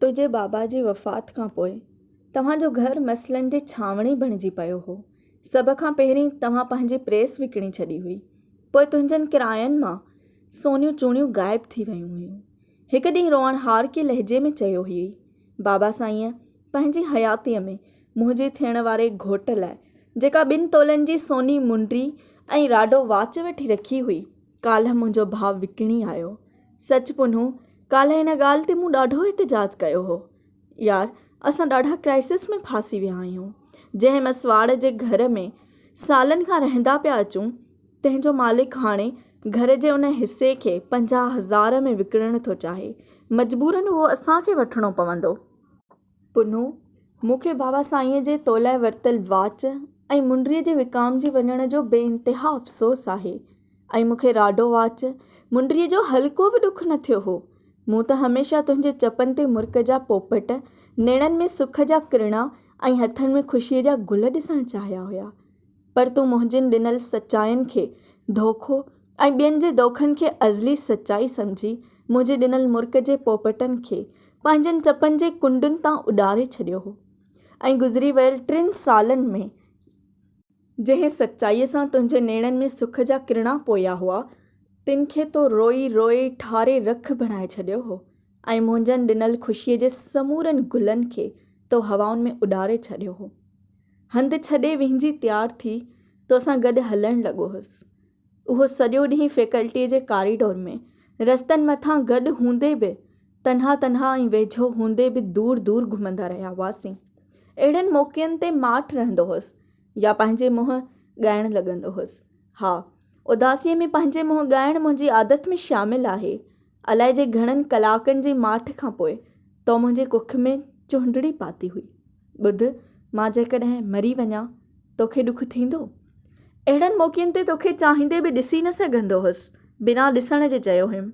تنهنجي بابا جي وفات کان پوء توهان جو گهر مسئلن جي ڇانوڻي بڻجي پيو هو. سڀ کان پهرين توهان پنهنجي پريس وڪڻي ڇڏي هئي. پوء تنهنجن ڪراين مان سونيون چوڻيون غائب ٿي ويون هيون. هڪ ڏينهن روئڻهارڪي لهجي ۾ چيو هيئي، بابا سائينء پنهنجي حياتيء ۾ منهنجي ٿيڻ واري گهوٽ لاء جيڪا ٻن تولن جي سوني منڊي ۽ راڊو واچ وٺي رکي هئي، ڪالهه منهنجو ڀاء وڪڻي آيو. سچ پنهون، ڪالهه ان ڳالهه تي مون ڏاڍو احتجاج ڪيو هو. يار، اسان ڏاڍا ڪرائسس ۾ ڦاسي ويا آهيون. جنهن مسواڙ جي گهر ۾ سالن کان رهندا پيا اچون، تنهن جو مالڪ هاڻي گهر جي ان حصي کي 50,000 ۾ وڪڻڻ ٿو چاهي. مجبورن اهو اسان کي وٺڻو پوندو. پنهون، مون کي بابا سائينء جي تو لاء ورتل واچ ۽ منڊيء جي وڪامجي وڃڻ جو بي انتها افسوس آهي ۽ مون کي راڊو واچ، منڊيء جو هلڪو به ڏک نه ٿيو هو. مون ته هميشه تنهنجي چپن تي مرڪ جا پوپٽ، نيڻن ۾ سک جا ڪرڻا ۽ هٿن ۾ خوشيء جا گل ڏسڻ چاهيا هيا. پر تون منهنجين ڏنل سچاين کي ڌوکو ۽ ٻين جي دوکن کي ازلي سچائي سمجهي منهنجي ڏنل مرڪ جي پوپٽن کي پنهنجن چپن جي ڪنڊن تان اڏاري ڇڏيو هو ۽ گذري ويل ٽن سالن ۾ جنهن سچائيء سان تنهنجي نيڻن ۾ سک جا ڪرڻا پويا هئا، تن کي تو روئي روئي ٺاري رک بڻائي ڇڏيو هو ۽ منهنجن ڏنل خوشيء جي سمورن گلن کي تو هوائن ۾ اڏاري ڇڏيو هو. هنڌ ڇڏي وهنجي تيار ٿي توسان گڏ هلڻ لڳو هوس. اهو سڄو ڏينهن فيڪلٽيء جي ڪاريڊور ۾ رستن مٿان گڏ هوندي به تنها تنها ۽ ويجهو هوندي به دور دور گهمندا رهيا هئاسين. اهڙن موقعن تي ماٺ رهندو هوس يا پنهنجي منهن ڳائڻ لڳندو هوس. ها، اداسيء ۾ پنهنجي منهن ڳائڻ منهنجي عادت ۾ شامل آهي. الائجي گهڻن ڪلاڪن جي ماٺ کان پوء تو منهنجي ڪک ۾ چهنڊڙي پاتي هئي. ٻڌ، مان جيڪڏهن مري وڃان، توکي ڏک ٿيندو؟ اهڙن موقعن تي توکي چاهيندي به ڏسي نه سگهندو هوس. بنا ڏسڻ جي چيو هيم،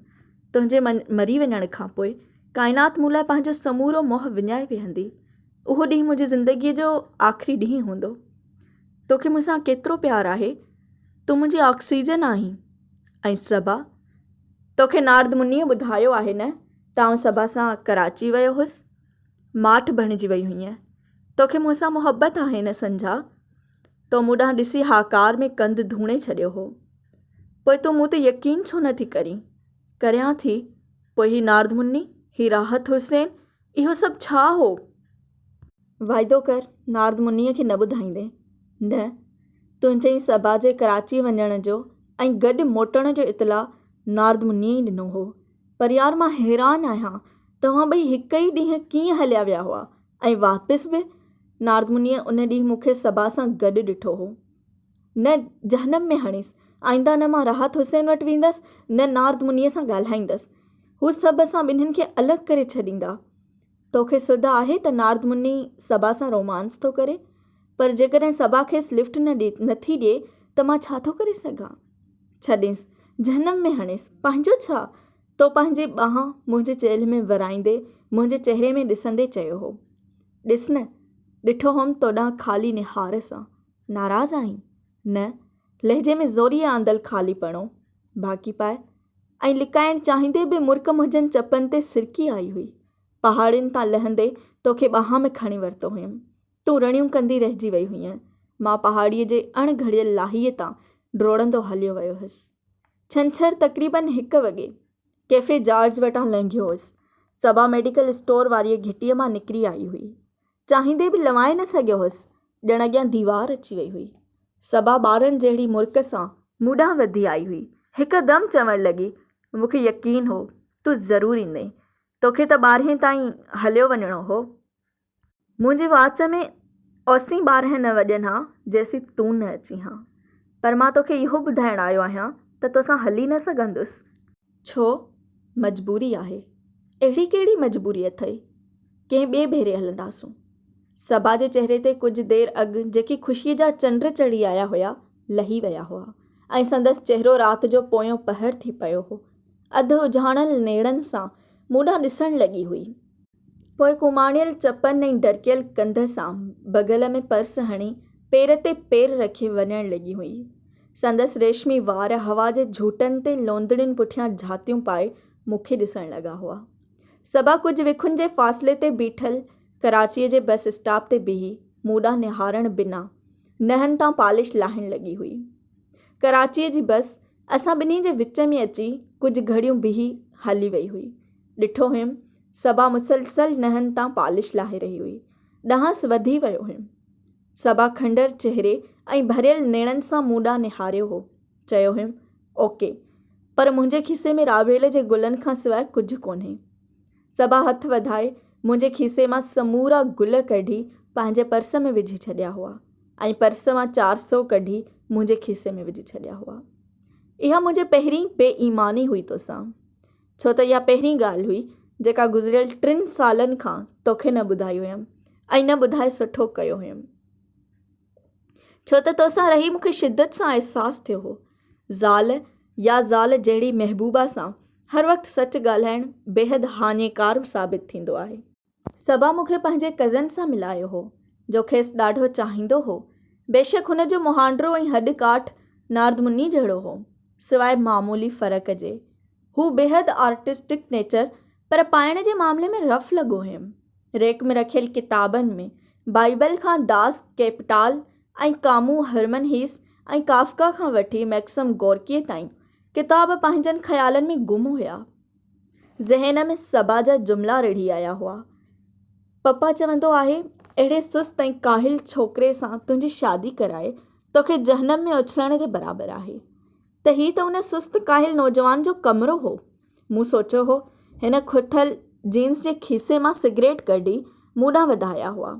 تنهنجي مري وڃڻ کان پوء ڪائنات مون لاء پنهنجو سمورو موهه وڃائي ويهندي. اهو ڏينهن منهنجي زندگيء جو آخري ڏينهن هوندو. توکي مون سان ڪيترو پيار آهي. تون منهنجي آڪسيجن آهين. ۽ صبا؟ توکي نارد منيء ٻڌايو آهي نه ته آئون صبا سان ڪراچي ويو هوس. ماٺ بڻجي وئي هئينء. توکي مون سان محبت آهي نه سنجها؟ تو مون ڏانهن ڏسي هاڪار ۾ ڪنڌ ڌوڻي ڇڏيو هو. پوء تون مون تي يقين ڇو نه ٿي ڪرين؟ ڪريان ٿي. پوء هي نارد مني، هي راحت حسين، اهو سڀ ڇا هو؟ واعدو ڪر نارد منيء کي نه ٻڌائيندين. نه. تنهنجي ۽ صبا جي ڪراچيء وڃڻ جو ۽ گڏ موٽڻ جو اطلاع نارد منيء ئي ڏنو هو. پر يار مان حيران آهيان توهان ٻئي هڪ ئي ڏينهن ڪيئن هليا ويا هئا ۽ واپس به؟ ناردمنيء ان ڏينهن مون کي صبا سان گڏ ڏٺو هو. نه جهنم ۾ هڻيس، آئنده نه مان راحت حسين وٽ ويندس نه ناردمنيء سان ڳالهائيندس. هو سڀ اسان ٻنهين کي الڳ ڪري ڇڏيندا. توکي سڌ آهي ته ناردمني صبا سان رومانس ٿو ڪري؟ پر جيڪڏهن صبا کيس لفٽ نه نٿي ڏئي ته مان ڇا ٿو ڪري سگهان؟ ڇڏينس، جهنم ۾ هڻيس، پنهنجو ڇا؟ تو پنهنجي ٻانهن منهنجي چيلهه ۾ ورائيندي منهنجي چهري ۾ ڏسندي چيو هو. ڏس نه، ڏٺو هوم توڏانهن خالي نهار سان. ناراض آهين؟ نه. لهجي ۾ زوريء آندل خاليپڻو. باقي پاء. ۽ لڪائڻ چاهيندي به مرڪ منهنجن چپن تي سرڪي آئي هئي. پهاڙين تان لهندي توکي ٻانهن ۾ کڻي ورتو هيم. تون رڙيون ڪندي رهجي وئي هئينء. مان پهاڙيء جي اڻ گهڙيل لاهيء تان ڊوڙندو هليو ويو هيس. ڇنڇر تقريباً هڪ وڳي ڪيفي جارج وٽان لنگهيو هيس. صبا ميڊيڪل اسٽور واريء گهٽيء مان نڪري آئي هئي. چاهيندي به لنوائي نه سگهيو هيس، ڄڻ اڳيان ديوار اچي وئي هئي. صبا ٻارن جهڙي مرڪ سان مون ڏانهن وڌي آئي هئي. هڪدم چوڻ لڳي، مون کي يقين هو، تون ضرور ايندين. توکي ته ٻارهين تائين هليو وڃڻو هو. منهنجي واچ ۾ اوسين 12 نه وڄن ها جيسين تون نه اچين ها. پر مان توکي اهو ٻڌائڻ آيو آهيان ته توسان هلي نه سگهندس. ڇو؟ مجبوري آهي. اهڙي ڪهڙي مجبوري اٿئي؟ ڪنهن ٻئي ڀيري هلنداسون. صبا جي چهري تي ڪجهه دير اڳ جيڪي خوشيء جا چنڊ چڙهي آيا هيا، لهي ويا هئا ۽ سندس چهرو رات جو پويون پهر ٿي پيو هو. اڌ اجهاڻل نيڻن سان مون ڏانهن ڏسڻ لڳي هئي. پوء ڪوماڻيل چپن ۽ ڊرڪيل ڪنڌ سان بغل ۾ پرس هڻي پير تي پير رکي وڃڻ لڳي هئي. سندس ريشمي وار هوا جي جهوٽن تي لوندڙين پٺيان جهاتيون پائي مون کي ڏسڻ لڳا هئا. صبا ڪجهه وکن جي فاصلي تي بيٺل ڪراچيء جي بس اسٽاپ تي بيهي مون ڏانهن نهارڻ بنا نهن تان پالش لاهڻ لڳي هئي. ڪراچيء جي بس اسان ٻنهي جي وچ ۾ اچي ڪجهه گهڙيون بيهي هلي وئي هئي. ڏٺو هيم، صبا مسلسل نهن تان پالش لاهي رهي هئي. ڏانهس وڌي ويو هيم. صبا کنڊر چهري ۽ ڀريل نيڻن سان مون ڏانهن نهاريو هو. چيو هيم، اوڪي، پر منهنجي کيسي ۾ رابيل جي گلن کان سواء ڪجهه ڪونهي. صبا هٿ وڌائي منهنجي کيسي مان سمورا گل ڪڍي پنهنجي پرس ۾ وجهي ڇڏيا هئا ۽ پرس مان 400 ڪڍي منهنجي کيسي ۾ وجهي ڇڏيا هئا. اها منهنجي پهرين بي ايماني هئي توسان. ڇو ته اها پهرين ڳالهه هئي جيڪا گذريل ٽن سالن کان توکي نه ٻڌائي هيم ۽ نه ٻڌائي سٺو ڪيو هيم. ڇو ته توسان رهي مون کي شدت سان احساس ٿيو هو. زال يا زال جهڙي محبوبا سان هر وقت سچ ڳالهائڻ بيحد هاڃيڪار ثابت ٿيندو آهي. صبا مون کي پنهنجي ڪزن سان ملايو هو، جو کيس ڏاڍو چاهيندو هو. بيشڪ هن جو مهانڊو ۽ هڏ ڪاٺ ناردمني جهڙو هو، سواء معمولي فرق جي. هو بيحد آرٽسٽڪ نيچر پر پائڻ جي معاملي ۾ رف لڳو هيم. ريڪ ۾ رکيل ڪتابن ۾ بائيبل کان داس ڪيپٽال ۽ ڪامو، هرمن هيس ۽ ڪافڪا کان وٺي ميڪسم گورڪيء تائين ڪتاب پنهنجن خيالن ۾ گم هيا. ذهن ۾ صبا جا جملا رڙهي آيا هئا. پپا چوندو آهي، اهڙي سست ۽ ڪاهل ڇوڪري سان تنهنجي شادي ڪرائي توکي جهنم ۾ اڇلڻ جي برابر آهي. ته هي ته ان سست ڪاهل نوجوان جو ڪمرو هو. مون سوچيو هو. هن کٿل جينز جي کيسي مان سگريٽ ڪڍي مون ڏانهن وڌايا هئا.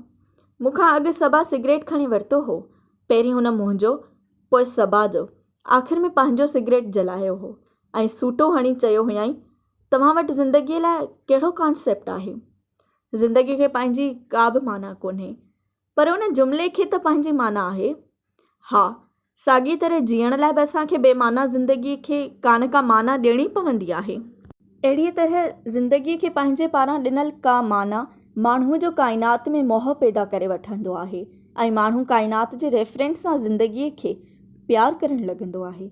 مون کان اڳ صبا سگريٽ کڻي ورتو هو. پهرين هن منهنجو، پوء صبا جو، آخر ۾ پنهنجو سگريٽ جلايو هو ۽ سوٽو هڻي چيو هيائين، توهان وٽ زندگيء لاء ڪهڙو ڪانسيپٽ آهي؟ زندگيء کي پنهنجي ڪا به معنيٰ ڪونهي. پر ان جملي کي ته پنهنجي معنيٰ آهي. ها، ساڳيء طرح جيئڻ لاء به اسان کي بي معنيٰ زندگيء کي ڪا نه ڪا معنيٰ ڏيڻي پوندي آهي. اهڙيء طرح زندگيء کي پنهنجي پاران ڏنل ڪا معنيٰ ماڻهوء جو ڪائنات ۾ موهه پيدا ڪري وٺندو آهي ۽ ماڻهو ڪائنات جي ريفرنس سان زندگيء کي پيار ڪرڻ لڳندو آهي.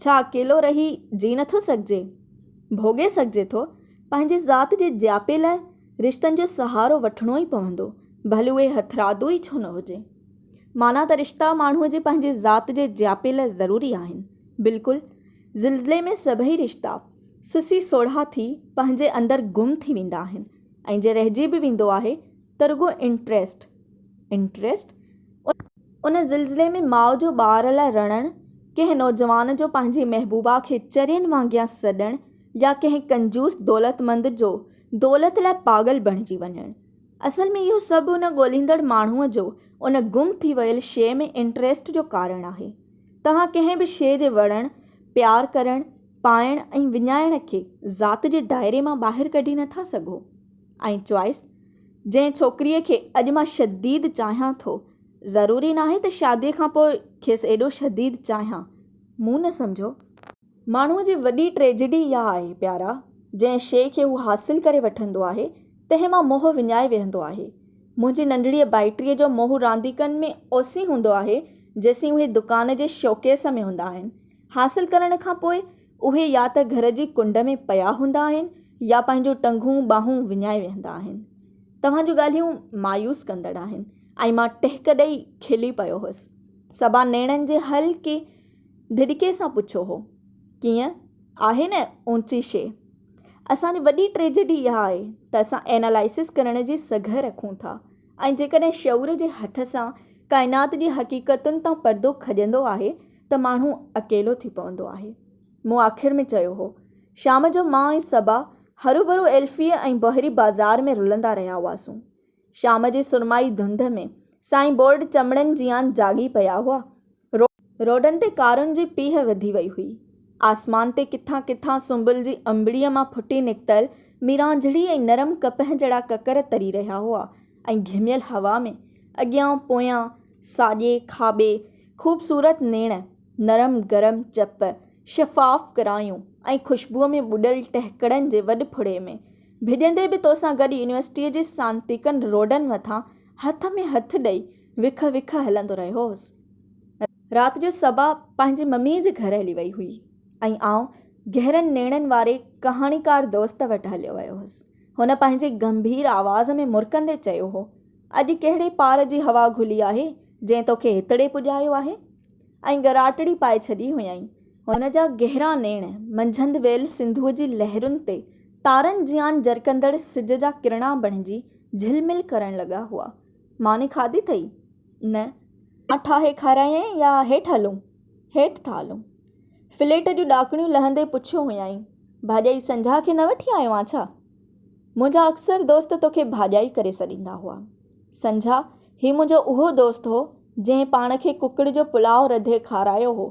ڇا اڪيلو رهي جي نٿو سگهجي؟ ڀوڳي سگهجي ٿو. پنهنجي ذات جي جياپي لاء رشتن جو سهارو وٺڻو ئي پوندو، ڀلي اهي هٿرادو ئي ڇو نه هجي. معنيٰ ته رشتا ماڻهوء جي پنهنجي ذات جي جياپي لاء ضروري آهن. بلڪل زلزلي ۾ سڀئي رشتا سسي سوڙها ٿي پنهنجي اندر گم ٿي ويندا آهن ۽ جي رهجي به ويندو آهي ته رڳو انٽريسٽ. انٽريسٽ؟ ان زلزلي ۾ ماء جو ٻار لاء رڙڻ، ڪنهن نوجوان جو پنهنجي محبوبا کي چرين وانگيان سڏڻ يا ڪنهن ڪنجوس دولتمند جو دولت لاء پاڳل بڻجي وڃڻ. اصل ۾ اهو سڀ ان ڳولهيندڙ ماڻهوء جو ان گم ٿي ويل شيء ۾ انٽريسٽ جو ڪارڻ آهي. توهان ڪنهن به شيء جي وڻڻ، پيار ڪرڻ، پائڻ ۽ وڃائڻ کي ذات جي دائري مان ٻاهر ڪڍي نٿا سگهو. ۽ چوائس، جنهن ڇوڪريء کي اڄ مان شديد چاهيان ٿو، ضروري ناهي ته شاديء کان پوء کيس ايڏو شديد چاهيان. مون نه سمجهيو. ماڻهوء جي وڏي ٽريجڊي اها آهي پيارا، جنهن شيء کي هو حاصل ڪري وٺندو آهي، تنهن مان موهه وڃائي ويهندو آهي. منهنجي ننڍڙيء ڀائٽيء جو موهه رانديڪن ۾ اوسين هوندو آهي، جيسين اهي دڪان جي شوڪيس ۾ هوندا آهن. حاصل ڪرڻ کان پوء اهي يا ته گهر جي ڪنڊ ۾ پيا هوندا آهن يا پنهنجون ٽنگون ٻانهون وڃائي ويهندا آهن. توهان جون ڳالهيون مايوس ڪندڙ آهن ۽ مان ٽهڪ ڏئي کلي پيو هوس. صبا نيڻن جي هلڪي ڌڏڪي سان پڇيو هو، ڪيئن آهي نه اوچي شيء؟ اسان جي وڏي ٽريجڊي اها آهي ته اسان اينالائسس ڪرڻ جي سگهه رکون ٿا ۽ جيڪڏهن شعور جي هٿ سان ڪائنات جي حقيقتن تان پردو کڄندو آهي ته ماڻهو اڪيلو ٿي پوندو آهي. مون آخر ۾ چيو هو. شام جو مان ۽ صبا هروڀرو ايلفيء ۽ بوهري بازار ۾ رلندا رهيا هئاسون. شام جي سرمائي ڌنڌ ۾ سائين بورڊ چمڙن جيان جاڳي پيا هئا. روڊن تي ڪارن جي پيهه وڌي وئي هئي. آسمان تي ڪٿان ڪٿان سنبل جي انبڙيء مان ڦٽي نڪتل ميرانجهڙي ۽ نرم ڪپهه جهڙا ڪڪر تري رهيا هئا ۽ گهميل هوا ۾ اڳيان پويان، ساڄي کاٻي، خوبصورت نيڻ، نرم گرم چپ، شفاف ڪرايون ۽ خوشبوء ۾ ٻڏل ٽهڪڙن جي وڏ ڦڙي ۾ ڀڄندي به توسان گڏ يونيورسٽيء جي سانتيڪن روڊن مٿان هٿ ۾ هٿ ڏئي وک وک هلندو رهيو هوس. رات جو صبا پنهنجي مميء جي گهر هلي وئي هئي ۽ آئون گهرن نيڻن واري ڪهاڻيڪار دوست وٽ هليو ويو هوس. هن پنهنجي گنڀير آواز ۾ مرڪندي چيو هو، اڄ ڪهڙي پار جي هوا گهلي آهي، جنهن توکي هتڙي پڄايو آهي؟ ۽ ڳراٽڙي پائي ڇڏي هيائين. هن جا گهرا نيڻ منجهند ويل سنڌوء جي لهرن تي تارن جيان جرڪندڙ سج جا ڪرڻا بڻجي جهلمل ڪرڻ لڳا هئا. ماني کاڌي اٿئي؟ نه. مان ٺاهي کارايانء يا هيٺ هلون؟ هيٺ ٿا هلون. فليٽ جون ڏاڪڻيون لهندي پڇيو هيائين، ڀاڄائي سنجها کي نه وٺي آيو آن ڇا؟ منهنجا اڪثر دوست توکي ڀاڄائي ڪري سڏيندا هئا. سنجها، هي منهنجو اهو دوست هو، جنهن پاڻ کي ڪڪڙ جو پلاء رڌي کارايو هو.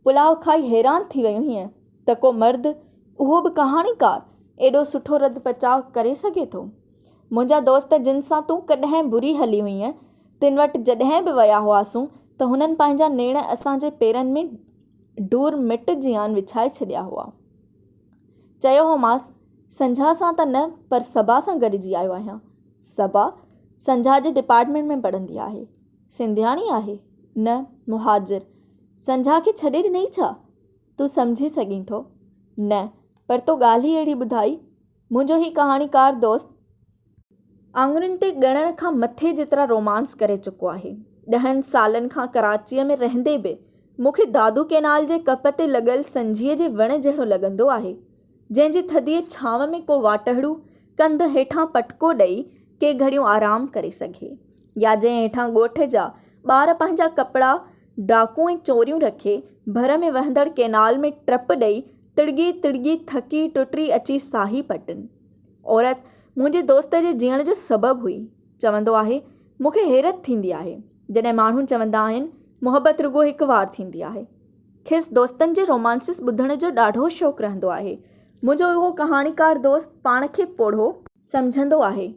پلاء کائي حيران ٿي وئي هئين ته ڪو مرد، اهو به ڪهاڻيڪار، ايڏو سٺو رڌ پچاء ڪري سگهي ٿو. منهنجا دوست جن سان تون ڪڏهن بري هلي هئينء، تن وٽ جڏهن به ويا هئاسون ته هنن پنهنجا نيڻ اسان جي پيرن ۾ ڊور مٽ جيان وڇائي ڇڏيا هئا. چيو هومانس، سنجها سان ته نه پر صبا سان گڏجي آيو آهيان. صبا، سنجها جي ڊپارٽمينٽ ۾ پڙهندي آهي. سنڌياڻي آهي؟ نه، مهاجر. سنجها کي ڇڏي ڏنئي ڇا؟ تون سمجهي سگهين ٿو؟ نه، پر تو ڳالهه ئي اهڙي ٻڌائي. منهنجو هي ڪهاڻيڪار دوست آڱرين تي ڳڻڻ کان مٿي جيترا رومانس ڪري چڪو آهي. ڏهن سالن کان ڪراچيء ۾ رهندي به مون کي دادو ڪئنال جي ڪپ تي لڳل سنجهيء جي وڻ جهڙو لڳندو آهي، جنهن جي ٿڌيء ڇانو ۾ ڪو واٽهڙو ڪنڌ هيٺان پٽڪو ڏئي ڪي گهڙيون آرام ڪري سگهي يا جنهن هيٺان ڳوٺ جا ٻار پنهنجا ڪپڙا، ڊاڪون ۽ چوريون رکي ڀر ۾ وهندڙ ڪئنال ۾ ٽپ ڏئي تڙڳي تڙڳي ٿڪي ٽٽي اچي ساهي پٽن. عورت منهنجي دوست جي جيئڻ جو سبب هئي. چوندو آهي، مون کي حيرت ٿيندي آهي، جڏهن ماڻهو چوندا آهن، محبت رڳو هڪ وار ٿيندي آهي. کيس دوستن جي رومانسز ٻڌڻ جو ڏاڍو شوق رهندو آهي. منهنجو اهو ڪهاڻيڪار دوست پاڻ کي پوڙهو. سمجهندو آهي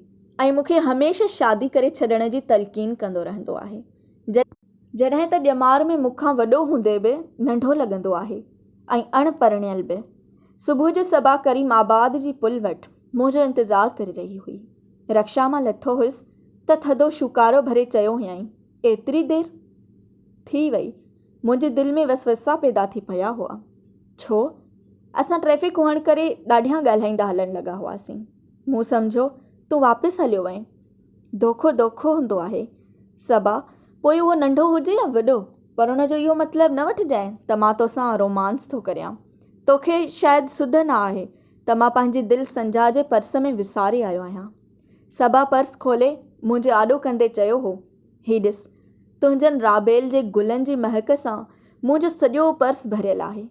۽ مون کي هميشه شادي ڪري ڇڏڻ جي تلقين ڪندو رهندو آهي. جڏهن ته ڄمار ۾ مون کان وڏو هوندي به ننڍو لڳندو آهي ۽ اڻ پرڻيل به. صبح جو صبا ڪريم آباد جي پل وٽ منهنجو انتظار ڪري رهي هئي. رڪشا مان لٿو هيس ته ٿڌو شوڪارو ڀري چيو هيائين، ايتري دير؟ ٿي وئي. منهنجي دل ۾ وسوسا پيدا ٿي پيا هئا. ڇو؟ اسان ٽريفڪ هئڻ ڪري ڏاڍيان ڳالهائيندا هلڻ لڳا هئاسين. مون سمجهيو تون واپس هليو وئين. دوکو دوکو هوندو آهي. صبا، پوء اهو ننڍو هجي يا وڏو، پر ان جو اهو مطلب نه وٺجانء ته مان توسان رومانس ٿو ڪريان. توکي شايد سڌ نه آهي ته مان پنهنجي دل سنجها جي پرس ۾ وساري آيو آهيان. صبا پرس کولي منهنجي آڏو ڪندي چيو هو، هي ڏس، تنهنجن رابيل جي گلن جي مهڪ سان منهنجو سڄو پرس ڀريل آهي.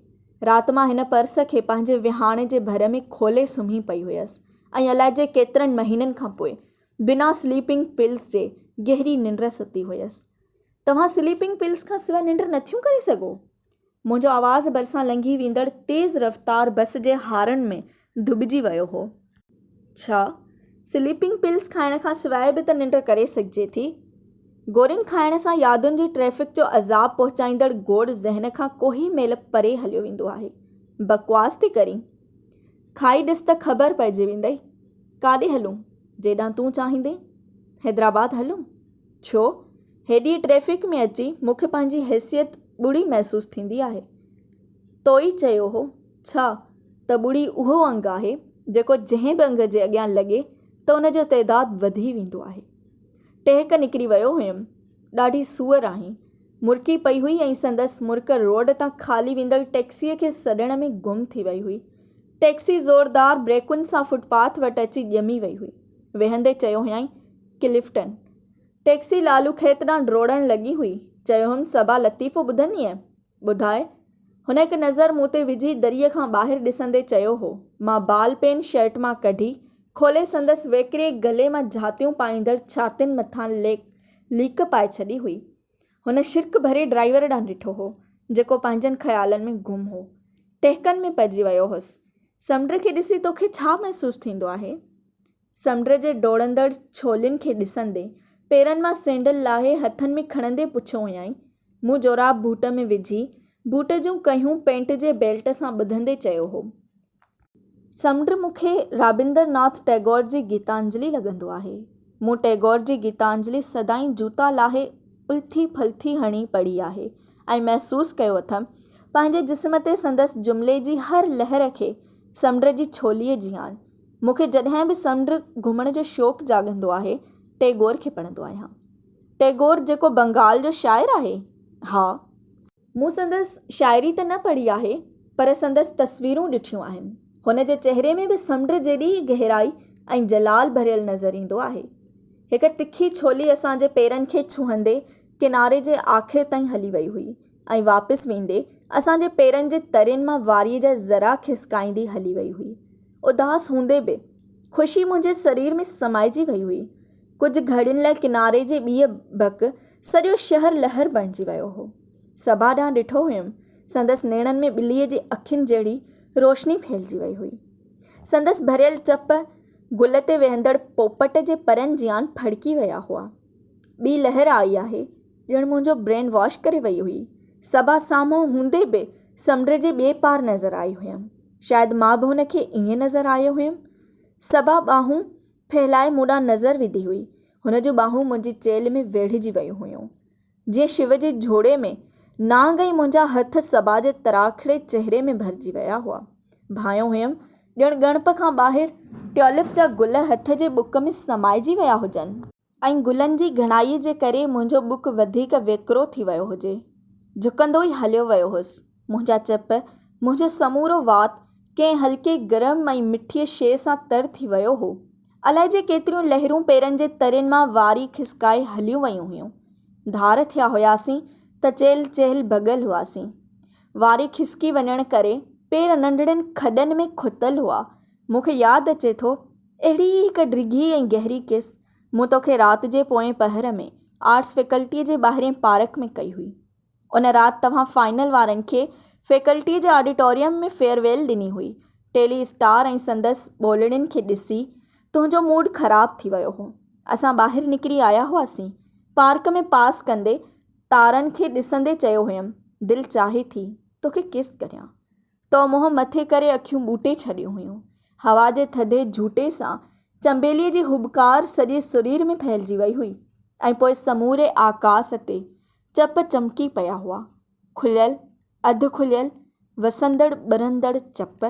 رات مان هن پرس کي پنهنجي ويهاڻي جي ڀر ۾ کولي سمهي پئي هيس ۽ الائجي ڪيترن مهينن کان پوء بنا سليپنگ پلز جي گهري ننڊ ستي هيس. توهان سليپنگ پلز کان سواء ننڊ نٿيون ڪري سگهو؟ منهنجو آواز ڀرسان لنگهي ويندڙ تيز رفتار بس جي هارن ۾ ڌٻجي ويو هو. ڇا سليپنگ پلز کائڻ کان سواء به ته ننڊ ڪري سگهجي ٿي؟ گورين کائڻ سان يادن جي ٽريفڪ جو عذاب پهچائيندڙ گوڙ ذهن کان ڪوهين ميل پري هليو ويندو آهي. بڪواس ٿي ڪرين؟ کائي ڏس ته خبر پئجي ويندئي. ڪاڏي هلون؟ جيڏانهن تون چاهيندين. حيدرآباد هلون؟ ڇو؟ هيڏيء ٽريفڪ ۾ اچي مون کي پنهنجي حيثيت ٻڙي محسوس ٿيندي آهي. تو ئي چيو هو ڇا ته ٻڙي اهو انگ آهي، جيڪو جنهن به انگ جي اڳيان لڳي ته ان جو تعداد وڌي ويندو آهي. ٽهڪ نڪري ويو هيم. ڏاڍي سوئر آهين. مرڪي پئي هئي ۽ سندس مرڪ روڊ تان خالي ويندڙ ٽيڪسيء کي سڏڻ ۾ گم ٿي وئي هئي. ٽيڪسي زوردار بريڪن سان فٽ پاٿ وٽ اچي ڄمي وئي هئي. ويهندي چيو هيائين، ڪلفٽن. ٽيڪسي لالو کيت ڏانهن ڊوڙڻ لڳي هئي. چيو هيم، صبا لطيفو ٻڌندينء؟ ٻڌاء. هن هڪ نظر مون تي وجهي دريء کان ٻاهر ڏسندي چيو هو. مان بال پين شرٽ مان ڪڍي، کولي سندس ويڪري گلي مان جهاتيون پائيندڙ ڇاتين مٿان ليڪ پائي ڇڏي هئي. هن شرڪ ڀري ڊرائيور ڏانهن ڏٺو هو، جيڪو پنهنجن خيالن ۾ گم هو. ٽهڪن ۾ پئجي ويو هوس. سمنڊ کي ڏسي توکي ڇا محسوس ٿيندو آهي؟ سمنڊ جي ڊوڙندڙ ڇولين کي ڏسندي، پيرن مان سينڊل لاهي هٿن ۾ کڻندي پڇيو هيائين. مون جوراب بوٽ ۾ وجهي، بوٽ جون ڪهيون پينٽ جي بيلٽ سان ٻڌندي چيو هو. سمنڊ مون کي رابندر ناٿ ٽئگور جي گيتانجلي لڳندو آهي. مون ٽئگور جي گيتانجلي سدائين جوتا لاهي الٿي ڦلٿي هڻي پڙهي آهي ۽ محسوس ڪيو اٿم، پنهنجي جسم تي سندس جملي جي هر لهر کي سمنڊ جي ڇوليء جيان. مون کي جڏهن به سمنڊ گهمڻ جو شوق جاڳندو آهي، ٽئگور کي پڙهندو آهيان. ٽئگور جيڪو بنگال جو شاعر آهي؟ ها. مون سندس شاعري ته نه پڙهي آهي، پر سندس تصويرون ڏٺيون آهن. هن جي چهري ۾ به سمنڊ جيڏي ئي گهرائي ۽ جلال ڀريل نظر ايندو آهي. هڪ تکي ڇولي اسان جي پيرن کي ڇهندي ڪناري جي آخر تائين هلي وئي هئي ۽ واپس ويندي اسان جي پيرن جي ترين مان واريء جا ذرا کسڪائيندي هلي وئي هئي. اداس هوندي به خوشي منهنجي سرير ۾ سمائجي وئي هئي. ڪجهه گهڙين لاء ڪناري جي ٻيء ڀڪ سڄو شهر لهر بڻجي ويو هو. صبا ڏانهن ڏٺو هيم، سندس نيڻن ۾ ٻليء جي اکين جهڙي روشني ڦهلجي وئي هئي. سندس ڀريل چپ گل تي ويهندڙ پوپٽ جي پرن جيان ڦڙڪي ويا هئا. ٻي لهر آئي آهي، ڄڻ منهنجو برين واش ڪري وئي هئي. صبا سامهون هوندي به سمنڊ جي ٻئي پار نظر آئي هيم. شايد مان به هن کي ائين نظر آيو هيم. صبا ٻانهون ڦهلائي مون ڏانهن نظر وڌي هئي. هن جون ٻانهون منهنجي چيلهه ۾ ويڙهجي ويون هيون. جيئن شو جي جهوڙي ۾ نانگ ۽ منهنجا هٿ صبا جي تراکڙي چهري ۾ ڀرجي ويا هئا. ڀانئيو هيم ڄڻ ڳڻپ کان ٻاهر ٽيولپ جا گل هٿ جي ٻڪ ۾ سمائجي ويا هجن. ۽ گلن جي گهڻائيء جي ڪري منهنجو ٻڪ وڌيڪ ويڪرو ٿي ويو هجي. جهڪندو ئي هليو ويو هوس. منهنجا چپ، منهنجو سمورو وات ڪنهن هلڪي گرم ۽ مٺيء شيء سان تر ٿي ويو هو. الائجي ڪيتريون لهرون پيرن جي ترين مان واري کسڪائي هليون ويون هيون. ڌار ٿيا هياسين ته چيلهه چيلهه ڀڳل هئاسين. واري کسڪي وڃڻ ڪري پير ننڍڙين کڏن ۾ کتل هئا. مون کي ياد اچي ٿو، اهڙي ئي هڪ ڊگهي ۽ گهري ڪس مون توکي رات جي پوئين پهر ۾ آرٽس فيڪلٽيء جي ٻاهرين پارڪ ۾ ڪئي هئي. ان رات توهان فائنل وارن کي فيڪلٽيء جي آڊيٽوريم ۾ فيئرويل ڏني هئي. ٽيلي اسٽار ۽ سندس ٻولڙين کي ڏسي تنهنجو موڊ خراب ٿي ويو هو. اسان ٻاهر نڪري آيا هئاسين. پارڪ ۾ پاس ڪندي تارن کي ڏسندي چيو هيم، دل چاهي ٿي توکي ڪس ڪريان. تو منهن مٿي ڪري اکيون ٻوٽي ڇڏيون هيون. هوا جي ٿڌي جهوٽي سان چنبيليء جي هٻڪار سڄي سرير ۾ ڦهلجي وئي هئي ۽ پوء سموري آڪاس تي چپ چمڪي پيا هئا. کليل، اڌ کليل، وسندڙ ٻرندڙ چپ.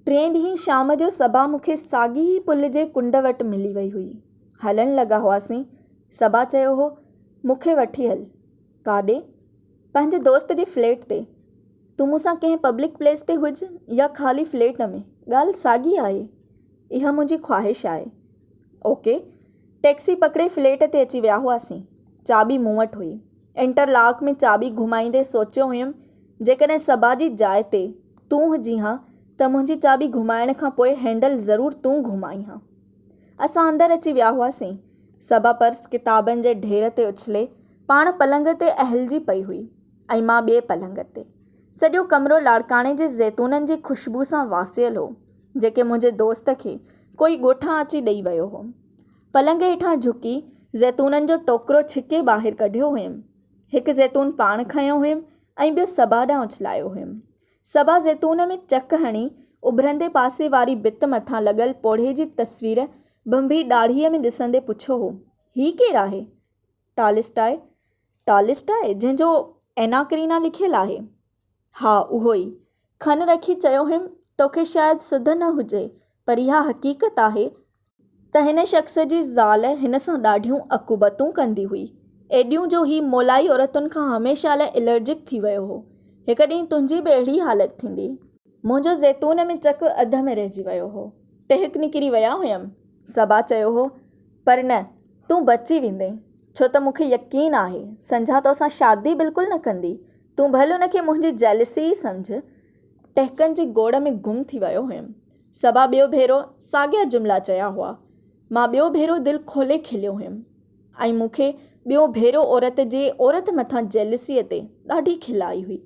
ٽئين ڏينهن شام جو صبا مون کي ساڳي ئي پل جي ڪنڊ وٽ ملي وئي هئي. هلڻ لڳا هئاسين. صبا چيو هو، مون کي وٺي هل. ڪاڏي؟ پنهنجي دوست جي فليٽ تي. تون مون سان ڪنهن پبلڪ پليس تي هج يا خالي فليٽ ۾، ڳالهه ساڳي آهي. اها منهنجي خواهش آهي. اوڪي. ٽيڪسي پڪڙي فليٽ تي اچي ويا هئاسين. چاٻي مون وٽ هئي. انٽر لاڪ ۾ چاٻي گهمائيندي سوچيو هيم، جيڪڏهن صبا جي جاء تي تون هجين ها ته منهنجي چاٻي گهمائڻ کان پوء هينڊل ضرور تون گهمائين ها. اسان اندر اچي ويا هئاسين. صبا پرس ڪتابن جي ڍير تي اڇلي پاڻ پلنگ تي اهلجي پئي هئي ۽ مان ٻئي پلنگ تي. سڄو ڪمرو لاڙڪاڻي جي زيتونن جي خوشبو سان واسيل هو، جيڪي منهنجي دوست کي ڪوئي ڳوٺان اچي ڏئي ويو هو. پلنگ هيٺان جهڪي زيتونن جو ٽوڪرو ڇڪي ٻاهر ڪڍيو هيم. هڪ زيتون پاڻ کنيو هيم ۽ ٻيو صبا ڏانهن اڇلايو هيم. صبا زيتون ۾ چڪ هڻي اڀرندي پاسي واري ڀت مٿان لڳل پوڙهي جي تصوير ڀنڀي ڏاڙهيء ۾ ڏسندي پڇيو هو، هي ڪير آهي؟ ٽالسٽاء، ٽالسٽاء، جنهن جو اينا ڪرينا لکيل آهي؟ ها، اهو ئي. کن رکي چيو هيم، توکي شايد سڌ نه هجي، پر اها حقيقت آهي ته هن شخص جي زال هن سان ڏاڍيون عقوبتون ڪندي هئي، ايڏيون جو هي مولائي عورتن کان هميشه لاء الرجڪ ٿي ويو هو. هڪ ڏينهن تنهنجي به اهڙي حالت ٿيندي. منهنجو زيتون ۾ چڪ اڌ ۾ رهجي ويو هو. ٽهڪ نڪري ويا هيم. صبا چيو هو، پر نه، تون بچي ويندين، ڇو ته مون کي يقين آهي، سنجها توسان شادي بلڪل نه ڪندي. تون ڀل ان کي منهنجي جيلسي ئي سمجهه. ٽهڪن جي گوڙ ۾ گم ٿي ويو هيم. صبا ٻيو ڀيرو ساڳيا جملا چيا هئا. مان ٻيو ڀيرو دل کولي کليو هيم ۽ مون کي ٻيو ڀيرو عورت جي عورت مٿان جيلسيء تي ڏاڍي کل آئي هئي.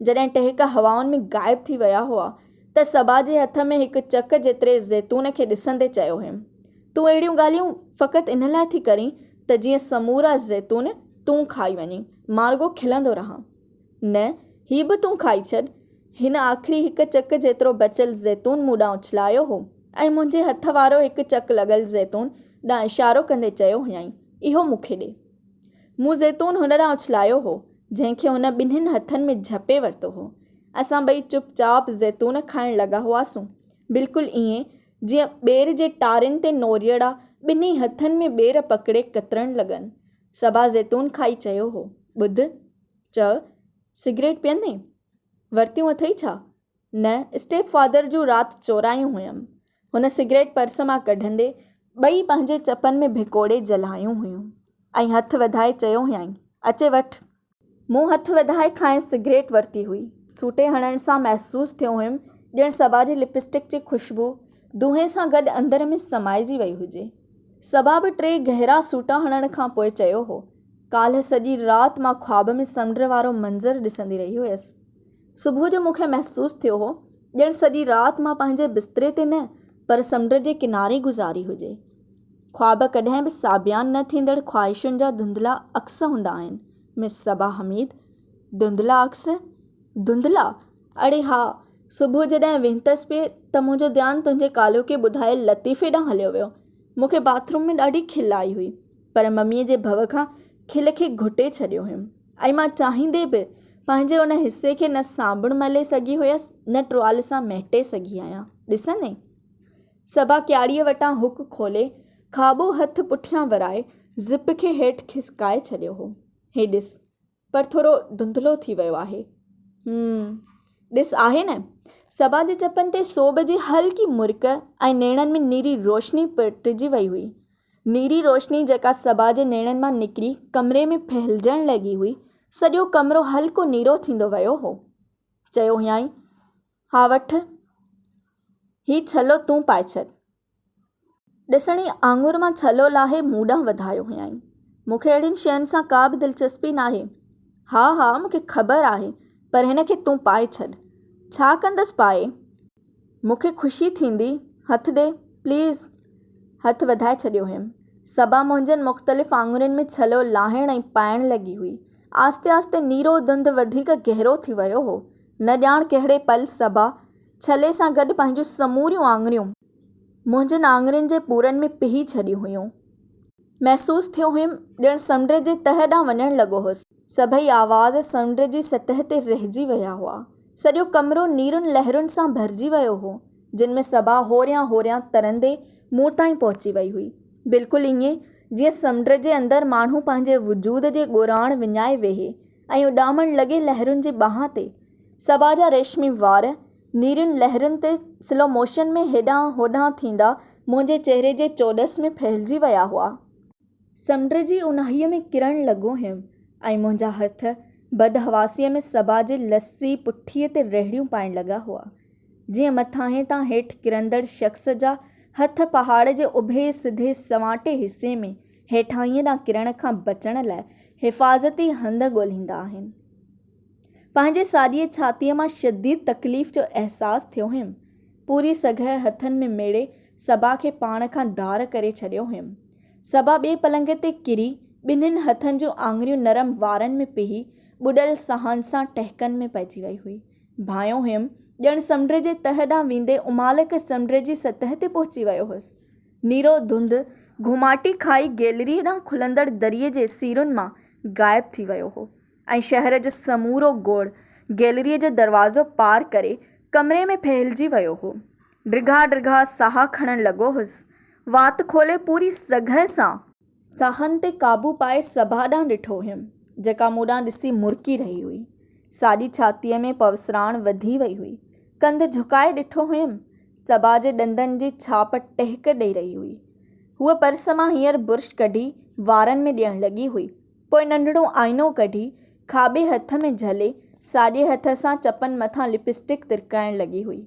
جڏهن ٽهڪ هوائن ۾ غائب ٿي ويا هئا ته صبا جي هٿ ۾ هڪ چڪ جيتري زيتون کي ڏسندي چيو هيم، تون اهڙيون ڳالهيون فقط ان لاء ٿي ڪرين ته جيئن سمورا زيتون تون کائي وڃين، مان رڳو کلندو رهان. نه، هي به تون کائي ڇڏ. هن آخري هڪ چڪ جيترو بچيل زيتون مون ڏانهن اڇلايو هو ۽ منهنجي هٿ وارو هڪ چڪ لڳل زيتون ڏانهن اشارو ڪندي چيو هيائين، اهو مون کي ڏي. مون زيتون هن ڏانهن اڇلايو هو، جنهن کي هن ٻنهين هٿن ۾ جهپي ورتو هو. اسان ٻئي چپ چاپ زيتون کائڻ لڳا هئاسون. بلڪل ائين جيئن ٻير جي ٽارين تي نوريئڙا ٻنهي هٿن ۾ ٻير پڪڙي ڪترڻ لڳن. صبا زيتون کائي چيو هو، ٻڌ، چئه، سگريٽ پيئندين؟ ورتيون اٿئي ڇا؟ نه، اسٽيپ فادر جون رات چورايون هيم. هن سگريٽ پرس مان ڪڍندي ٻئي پنهنجي چپن ۾ ڀڪوڙي جلايون هيون ۽ هٿ وڌائي چيو هيائين، اچي وٺ. مون هٿ وڌائي کانئس سگريٽ ورتي هئي. سوٽي هڻڻ سان محسوس ٿيو هيم ڄڻ صبا جي لپسٽڪ جي خوشبو دونهين سان گڏ اندر ۾ سمائجي وئي هجي. صبا به ٽي گهرا سوٽا هڻڻ کان پوء چيو هو، ڪالهه سڄي رات مان خواب ۾ سمنڊ وارو منظر ڏسندي رهي هيس. صبح جو مون کي محسوس ٿيو هو ڄڻ سڄي رات مان پنهنجي بستري تي نه پر سمنڊ جي ڪناري گذاري هجي. خواب ڪڏهن به ساڀيان نه ٿيندڙ خواهشن جا ڌنڌلا عڪس هوندا آهن مس صبا حميد. ڌنڌلا عڪس؟ ڌنڌلا؟ اڙي ها، صبح جڏهن وهنتس پئي ته منهنجو ڌيان تنهنجي ڪالهوڪي ٻڌايل لطيفي ڏانهن هليو ويو. مون کي باٿ روم ۾ ڏاڍي کل آئي هئي پر مميء جي ڀؤ کان کل کي گهٽي ڇڏيو هيم ۽ مان چاهيندي به پنهنجي ان حصي کي نه صابڻ ملي سگهي هيس نه ٽوال سان مهٽي سگهي آهيان. ڏسندين؟ صبا ڪياڙيء وٽان هڪ کولي کاٻو هٿ پٺيان ورائي زپ کي هيٺ کسڪائي ڇڏيو هو. هي ڏس، پر ٿورو ڌنڌلو ٿي ويو آهي. هم، ڏس آهي نه؟ صبا جي چپن تي سوڀ جي هلڪي مرڪ ۽ نيڻن ۾ نيري روشني پٽجي وئي هئي. نيري روشني جيڪا صبا جي نيڻن مان نڪري ڪمري ۾ ڦهلجڻ لڳي هئي، سڄو ڪمرو هلڪو نيرو ٿيندو ويو هو. چيو هيائين، ها وٺ، هي ڇلو تون پائي ڇڏ. ڏسڻي آڱر مان ڇلو لاهي مون ڏانهن وڌايو هيائين. مون کي اهڙين شين سان ڪا به دلچسپي ناهي. ها ها مون کي خبر آهي، پر هن کي تون پائي ڇڏ. ڇا ڪندس پائي؟ مون کي خوشي ٿيندي. هٿ ڏي، پليز. هٿ وڌائي ڇڏيو هيم. صبا منهنجن مختلف آڱرين ۾ ڇلو لاهڻ ۽ پائڻ لڳي هئي. آهستي آهستي نيرو ڌنڌ وڌيڪ گهرو ٿي ويو هو. نه ڄاڻ ڪهڙي پل صبا ڇلي سان گڏ پنهنجون سموريون آڱريون. منهنجن آڱرين جي پورن ۾ پيهي ڇڏيون هيون. محسوس ٿيو هيم ڄڻ سمنڊ جي تهه ڏانهن وڃڻ لڳو هوس. سڀئي آواز سمنڊ جي سطح تي رهجي ويا هئا. سڄو ڪمرو نيرن لهرن سان ڀرجي ويو هو، جن ۾ صبا هوريان هوريان ترندي مون تائين پهچي وئي هئي. بلڪل ائين جيئن سمنڊ جي اندر ماڻهو پنهنجي وجود جي ڳوراڻ وڃائي ويهي ۽ اڏامڻ لڳي لهرن جي ٻانهن تي. صبا جا ريشمي وار نيرين لهرن تي سلو موشن ۾ هيڏانهن هوڏانهن ٿيندا منهنجي چهري جي چوڏس ۾ ڦهلجي ويا هئا. سمنڊ جي اونهائيء ۾ ڪرڻ لڳو هيم ۽ منهنجا هٿ بدحواسيء ۾ صبا جي لسي پٺيء تي رهڙيون پائڻ لڳا هئا. جيئن مٿاهين تان هيٺ ڪرندڙ شخص جا هٿ پهاڙ جي اڀي سڌي سنواٽي حصي ۾ هيٺاهينء ڏانهن ڪرڻ کان بچڻ لاء حفاظتي هنڌ ڳولهيندا آهن. پنهنجي ساڄيء ڇاتيء مان شديد تڪليف جو احساس ٿيو هيم. پوري سگهه هٿن ۾ ميڙي صبا کي پاڻ کان ڌار ڪري ڇڏيو هيم. صبا ٻئي پلنگ تي ڪري، ٻنهين هٿن جون آڱريون نرم وارن ۾ پيهي، ٻڏل ساهن سان ٽهڪن ۾ پئجي وئي هئي. ڀانئيو هيم، ڄڻ سمنڊ جي تهه ڏانهن ويندي امالڪ سمنڊ جي سطح تي پهچي ويو هوس. نيرو ڌنڌ گهوماٽي کائي گيلريء ڏانهن کلندڙ دريء جي سيرن مان غائب ٿي ويو هو. ۽ شهر جو سمورو گوڙ گيلريء جو دروازو پار ڪري ڪمري ۾ ڦهلجي ويو هو. ڊگها ڊگها ساهه کڻڻ لڳو هوس. وات کولي پوري سگهه سان. ساهن تي قابو پائي صبا ڏانهن ڏٺو هيم، جيڪا مون ڏانهن ڏسي مرڪي رهي هئي. ساڄي ڇاتيء ۾ پوسراڻ وڌي وئي هئي. ڪنڌ جهڪائي ڏٺو هيم، صبا جي ڏندن جي ڇاپ ٽهڪ ڏئي رهي هئي. هوء پرس مان هينئر برش ڪڍي وارن ۾ ڏيڻ لڳي هئي. پوء ننڍڙو آئينو ڪڍي، کاٻي هٿ ۾ جهلي، ساڄي هٿ سان چپن مٿان لپ اسٽڪ ترڪائڻ لڳي هئي.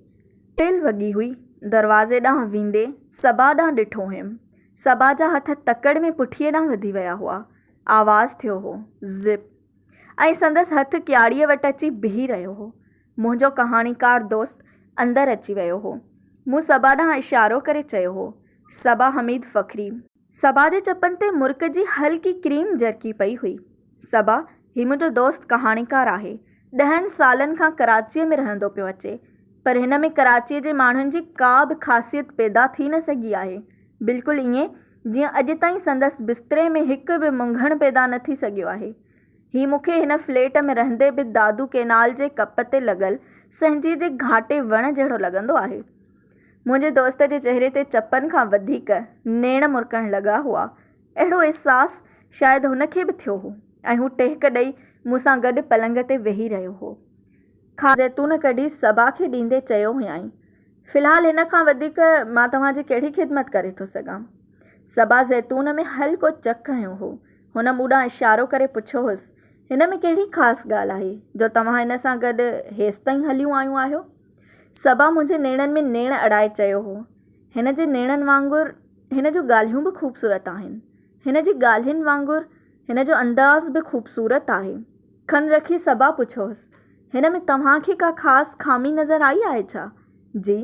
ٽيل وڳي هئي. دروازي ڏانهن ويندي صبا ڏانهن ڏٺو هيم. صبا جا هٿ تڪڙ ۾ پٺيء ڏانهن وڌي ويا هئا. آواز ٿيو هو، زپ. ۽ سندس هٿ ڪياڙيء وٽ اچي بيهي رهيو هو. منهنجو ڪهاڻيڪار دوست اندر اچي ويو هو. مون صبا ڏانهن اشارو ڪري چيو هو، صبا حميد فخري. صبا جي چپن تي مرڪ جي هلڪي ڪريم جرڪي پئي هئي. صبا، هي منهنجو دوست ڪهاڻيڪار آهي. ڏهن سالن کان ڪراچيء ۾ رهندو پيو اچي. پر هن ۾ ڪراچيء جي ماڻهن جي ڪا به خاصيت پيدا ٿي نه سگهي آهي. بلڪل ائين جيئن اڄ تائين سندس بستري ۾ هڪ به منگهڻ پيدا نه ٿي سگهيو آهي. هي مون کي هن فليٽ ۾ رهندي به دادو ڪينال جي ڪپ تي لڳل سهنجي جي گهاٽي وڻ جهڙو لڳندو آهي. منهنجي دوست جي چهري تي چپن کان وڌيڪ نيڻ مرڪڻ لڳا هئا. اهڙو احساس شايد هن کي به ٿيو هو ۽ هو ٽهڪ ڏئي مون سان گڏ پلنگ تي ويهي رهيو هو. کان زيتون ڪڍي صبا کي ڏيندي چيو هيائين، في الحال هن کان وڌيڪ مان توهان جي ڪهڙي خدمت ڪري ٿو سگهان؟ صبا زيتون ۾ هلڪو چڪ هنيو هو. هن مون ڏانهن اشارو ڪري پڇيو هوس، هن ۾ ڪهڙي خاص ڳالهه آهي، جو توهان هن سان گڏ هيستائين هليون آيون آهيو؟ صبا منهنجي نيڻن ۾ نيڻ اڙائي چيو هو، هن جي نيڻن وانگر هن جون ڳالهيون به خوبصورت آهن. هن جي ڳالهين وانگر هن جو انداز به خوبصورت آهي. کن رکي صبا پڇيو هوس، هن ۾ توهان کي ڪا خاص خامي نظر آئي آهي ڇا؟ جي،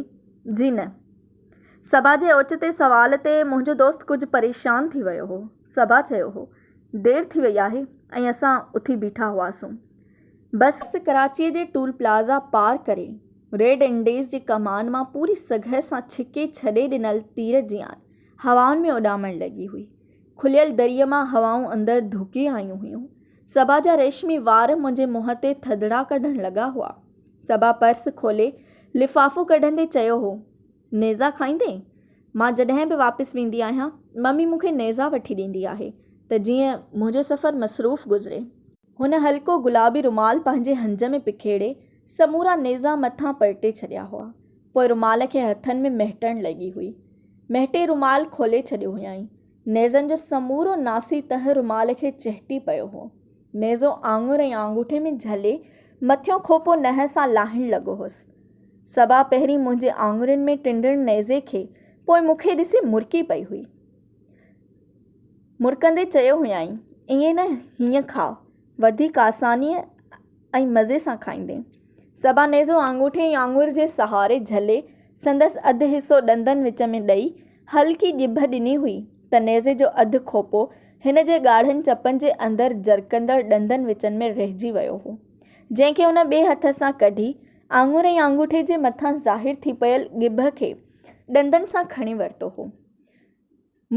جي نه. صبا جي اوچتي سوال تي منهنجو دوست ڪجهه پريشان ٿي ويو هو. صبا چيو هو، دير ٿي وئي آهي ۽ اسان اٿي بيٺا هئاسون. بس ڪراچيء جي ٽول پلازا پار ڪري، ريڊ انڊيز جي ڪمان مان پوري سگهه سان ڇڪي ڇڏي ڏنل تير جيان هوائن ۾ اڏامڻ لڳي هئي. کليل دريء مان هوائون اندر ڌوڪي آيون هيون. صبا جا ريشمي وار منهنجي منهن تي ٿڌڙا ڪڍڻ لڳا هئا. صبا پرس کولي لفافو ڪڍندي چيو هو، نيزا کائيندين؟ مان جڏهن به واپس ويندي آهيان، ممي مون کي نيزا وٺي ڏيندي آهي ته جيئن منهنجو سفر مصروف گذري. هن هلڪو گلابي رومال پنهنجي هنج ۾ پکيڙي سمورا نيزا مٿان پلٽي ڇڏيا هئا. پوء رومال کي هٿن ۾ مهٽڻ لڳي هئي. مهٽي رومال کولي ڇڏيو هيائين. نيزن جو سمورو ناسي تهه رومال کي چهٽي پيو هو. نيزو آڱر ۽ آڱوٺي ۾ جهلي مٿيون کوپو ننهن سان لاهڻ لڳو هوس. صبا پهرين منهنجي آڱرين ۾ ٽنڊڻ نيزي کي پوء مون کي ڏسي مرڪي پئي هئي. مرڪندي چيو هيائين، ائين نه هيئن کاء، وڌيڪ آسانيء ۽ مزي سان کائيندين. صبا نيزو آڱوٺي ۽ آڱر جي سهاري جهلي سندس اڌ حصو ڏندن وچ ۾ ڏئي هلڪي ڄڀ ڏني هئي ته نيزي جو اڌ کوپو هن جي ڳاڙهن چپن جي اندر جرڪندڙ ڏندن وچن ۾ رهجي ويو هو، جنهن کي هن ٻئي هٿ سان ڪڍي آڱر ۽ آڱوٺي جي مٿان ظاهر ٿي پيل ڄڀ کي ڏندن سان کڻي ورتو هو.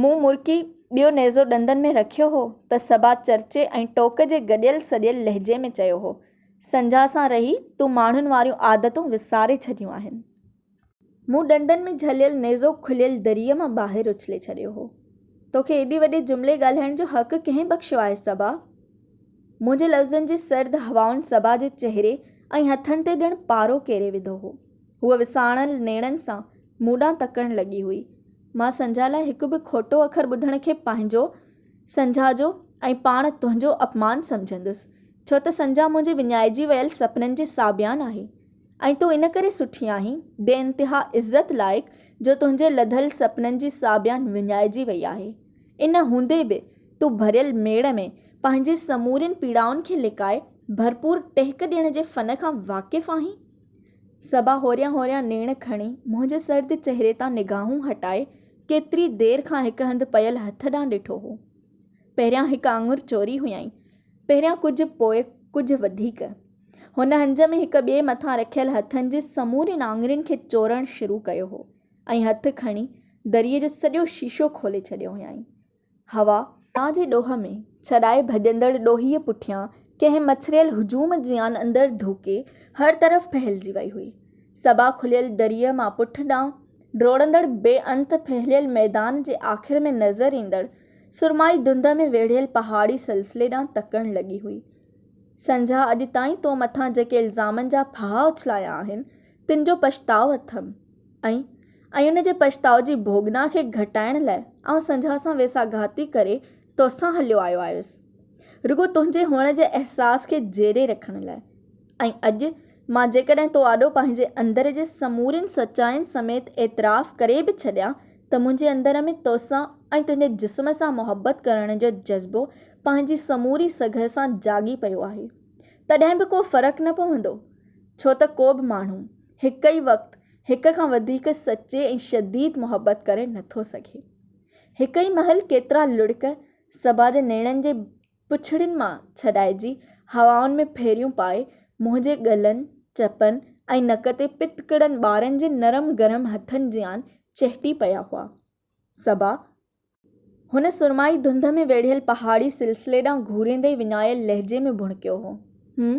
مون مرڪي ٻيو نيزو ڏندن ۾ رکيو هو ته صبا چرچي ۽ ٽوڪ جي گڏيل سڏيل لهجي ۾ چيو هو، سنجها سان رهي تون ماڻهن واريون عادتون وساري ڇڏيون آهن. مون ڏندن ۾ جهليل نيزو کليل دريء مان ٻاهر اڇلي ڇڏيو هو. توکي ايڏي وڏي جملي ڳالهائڻ جو حق ڪنهن بخشيو آهي صبا؟ منهنجي لفظن جي سرد هوائن صبا جي چهري ۽ هٿن تي ڄڻ پارو ڪيري وڌو هو. هوء وساڻل نيڻن سان مون ڏانهن تڪڻ لڳي هئي. مان سنجها لاء هڪ به کوٽو اکر ٻڌڻ کي پنهنجو، سنجها جو ۽ پاڻ تنهنجو اپمان سمجهندس. ڇو ته سنجها منهنجي وڃائجي ويل سپنن جي ساڀيان آهي. ۽ تون ان ڪري سٺي آهين، بي انتها عزت لائق جو تنهنجي لڌل سپنن جي ساڀيان وڃائجي وئي آهي. ان هوندي به تون ڀريل ميڙ ۾ پنهنجي سمورين پيڙائن کي لڪائي ڀرپور ٽهڪ ڏيڻ جي فن کان واقف آهين. صبا هوريان هوريان نيڻ کڻي منهنجي سرد چهري تان نگاهون هٽائي ڪيتري دير کان هڪ هنڌ پيل هٿ ڏانهن ڏٺو هو. پهريان هڪ آڱر چوري هيائين. پهريان ڪجهه پوء ڪجهه وڌيڪ. هن هنج ۾ هڪ ٻئي مٿان رکيل هٿن جي سمورين آڱرين کي چورڻ شروع ڪيو هو ۽ هٿ کڻي دريء جو سڄو شيشو کولي ڇڏيو هيائين. هوا جي ڏوهه ۾ ڇڏائي ڀڄندڙ ڏوهيء پٺيان ڪنهن مڇريل هجوم جيان اندر ڌوڪي هر طرف ڦهلجي وئي هئي. صبا کليل دريء مان پٺ ڏانهن ڊوڙندڙ بي انت ڦهليل ميدان جي آخر ۾ نظر ايندڙ سرمائي ڌنڌ ۾ ويڙهيل پهاڙي سلسلي ڏانهن تڪڻ لڳي هئي. سنجها اڄ تائين تو مٿان جيڪي الزامن جا ڦاها اڇلايا آهن، تن جو پڇتاء اٿم ۽. ۽ ان جي پڇتاء جي ڀوڳنا کي گهٽائڻ لاء آئون سنجها سان ويساهه گهاتي ڪري توسان هليو آيو آهيس. رڳو تنهنجي هئڻ جي احساس کي جيئري رکڻ لاء. ۽ اڄ مان جيڪڏهن تو آڏو پنهنجي اندر جي سمورين سچاين سميت اعتراف ڪري به ڇڏيان ته منهنجي اندر ۾ توسان ۽ تنهنجي جسم سان محبت ڪرڻ جو جذبو پنهنجي سموري سگهه سان جاڳي پيو آهي تڏهن به ڪو فرق نه پوندو ڇو ته ڪو به ماڻهو هڪ ئي وقت هڪ کان وڌيڪ سچي ۽ شديد محبت ڪري نٿو سگهي. هڪ ئي مهل ڪيترا لڙڪ صبا جي نيڻن جي پڇڙين مان ڇڏائجي هوائن ۾ ڦيريون پائي منهنجي ڳلن، چپن ۽ نڪ تي پتڪڙن ٻارن جي نرم گرم هٿن جيان چهٽي پيا هئا. صبا! هن سرمائي ڌنڌ ۾ ويڙهيل پهاڙي سلسلي ڏانهن گهوريندي وڃايل لهجي ۾ ڀڻڪيو هو. هم.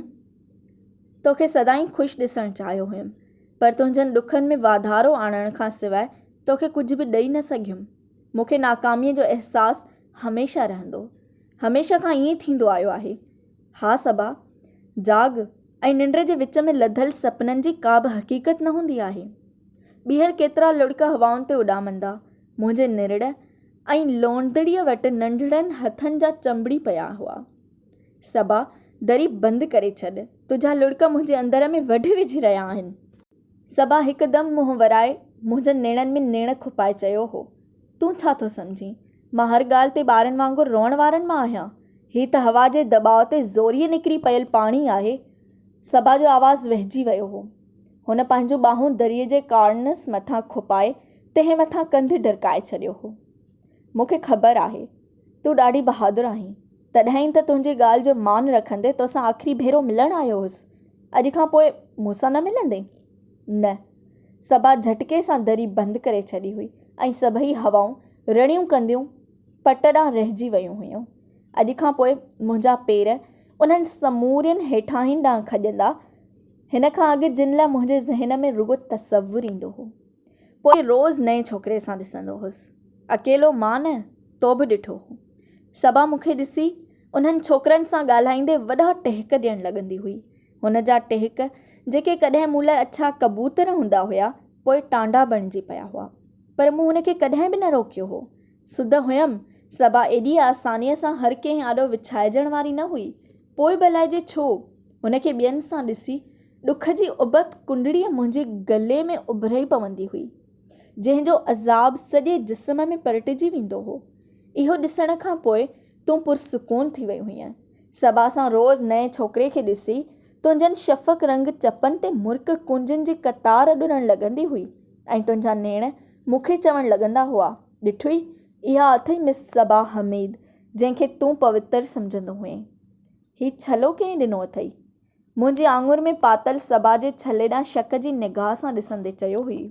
توکي سدائين خوش ڏسڻ چاهيو هيم. پر تنهنجن ڏکن ۾ واڌارو آڻڻ کان سواء توکي ڪجهه به ڏئي نه سگهيم. مون کي ناڪاميء جو احساس هميشه رهندو. هميشه کان ائين ٿيندو آيو آهي. ها صبا! جاڳ ۽ ننڊ جي وچ ۾ لڌل سپنن جي ڪابه حقيقت نه هوندي آهي. ٻيهر ڪيترا لڙڪ هوائن تي اڏامندا، منهنجي نرڙ ۽ لوندڙيء وٽ ننڍڙن هٿن جا چنبڙي پيا هئا. صبا، دري بند ڪري ڇڏ، تنهنجا لڙڪ منهنجي اندر ۾ وڍ وجهي رهيا آهن. صبا هڪدم منهن ورائي منهنجن نيڻن ۾ نيڻ کپائي چيو هو، تون ڇا ٿو سمجهين، مان هر ڳالهه تي ٻارن وانگر روئڻ وارن مان آهيان؟ هي ته هوا جي دٻاء تي زوريء نڪري پيل پاڻي آهي. صبا جو آواز وهجي ويو هو. هن پنهنجون ٻانهون دريء جي ڪارنس مٿان کپائي تنهن مٿان ڪنڌ ڍرڪائي ڇڏيو هو. مون کي خبر آهي، تون ڏاڍي بهادر آهين، تڏهن ئي ته تنهنجي ڳالهه جو مان رکندي توسان آخري ڀيرو ملڻ آيو هوس. اڄ کان پوء مون سان نه ملندين؟ نه. صبا جهٽڪي سان دري بند ڪري ڇڏي هئي ۽ سڀئي هوائون رڙيون ڪنديون پٽ ڏانهن رهجي ويون هيون. اڄ کان پوء منهنجا پير انهن سمورين هيٺاهين ڏانهن کڄندا، هن کان اڳ جن لاء منهنجي ذهن ۾ رڳو تصور ايندو هو. پوء روز نئين ڇوڪري سان ڏسندو هوس. اڪيلو مان نه، تو به ڏٺو هو. صبا مون کي ڏسي انهن ڇوڪرن سان ڳالهائيندي وڏا ٽهڪ ڏيڻ لڳندي هئي. هن جا ٽهڪ، جيڪي ڪڏهن مون لاء اڇا ڪبوتر هوندا هيا، پوء ٽانڊا بڻجي پيا هئا. پر مون هن کي ڪڏهن به نه روڪيو هو. سڌ هيم، صبا ايڏيء آسانيء سان هر ڪنهن آڏو وڇائجڻ واري نه هئي. پوء به الائجي ڇو، هن کي ٻين سان ڏسي ڏک جي ابت ڪنڊڙيء منهنجي گلي ۾ اڀري پوندي هئي، جنهن جو عذاب سڄي جسم ۾ پرٽجي ويندو هو. اهو ڏسڻ کان پوء تون پرسڪون ٿي وئي هئينء. صبا سان روز نئين ڇوڪري کي ڏسي، تنهنجن شفق رنگ چپن تي مرڪ ڪونجن جي قطار اڏرڻ لڳندي هئي ۽ تنهنجا نيڻ مون کي چوڻ لڳندا هئا، ڏٺوئي، اها اٿئي مس صبا حميد، جنهن کي تون پوتر سمجهندو هئين. هي ڇلو ڪنهن ڏنو اٿئي؟ منهنجي آڱر ۾ پاتل صبا جي ڇلي ڏانهن شڪ جي نگاهه سان ڏسندي چيو هئي.